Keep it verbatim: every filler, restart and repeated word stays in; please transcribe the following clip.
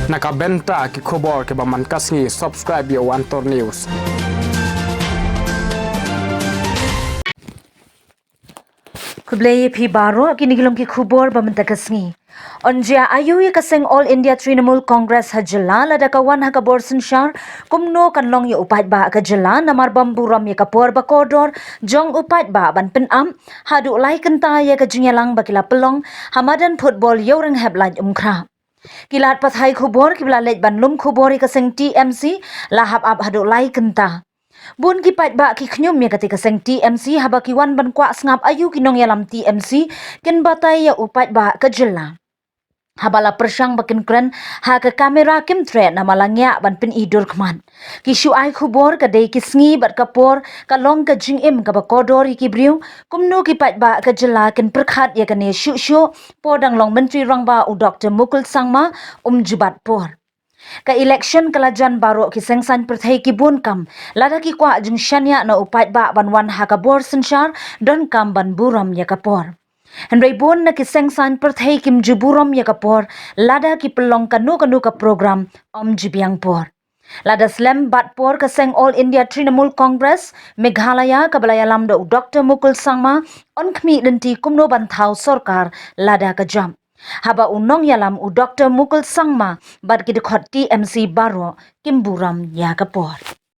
Na ka bynta ki khubor kiba man ka sngi, subscribe ïa u Antor News. Khublei ïa phi baroh, kine ki long ki khubor ba mynta ka sngi. Yn jia aïu ïa ka seng All India Trinamool Congress ha jylla lada ka wan ha ka bor synshar, kumno kan long ïa u paidbah ka jylla namar bym burom ïa ka por ba kordor jong u paidbah ban pynap haduh lai kynta ïa ka jingïalang ba ki la pynlong ha madan football Ïewrynghep Laitumkhrah. Ki lad pathai khubor kiba la leit ban lum khubor ïa ka seng T M C la hap ap haduh lai kynta. Bun ki paidbah ki khñium ïa kata ka seng T M C haba ki wan ban kwah sngap aïu ki nongïalam T M C kin batai ïa u paidbah ka jylla. Haba la pyrshang ba kin kren ha ka kamera kim treh namar la ngiah ban pyni dur khmat. Ki shu ai khubor ka dei ki sngi bad ka por ka long ka jingim kaba kordor ïa ki briew, kumno ki paidbah ka jylla kin pyrkhat ïa kane shuh shuh por dang long Myntri Rangbah u Doktor Mukul Sangma um ju bat por. Ka election ka la jan, baroh ki seng saiñ pyrthei ki bun kam, lada ki kwah jingshaniah na u paidbah ban wan ha ka bor synshar, donkam ban burom ïa ka por. Hynrei bun na ki seng saiñ pyrthei kim ju burom ïa ka por lada ki pynlong kano kano ka program, ym ju biang por. Lada slem bat por ka seng All India Trinamool Congress Meghalaya kaba la ïalam da u Doktor Mukul Sangma yn khmih lynti kumno ban thaw sorkar lada ka jop. Haba u nongïalam u Doktor Mukul Sangma bad ki dkhot T M C baroh kim burom ïa ka por.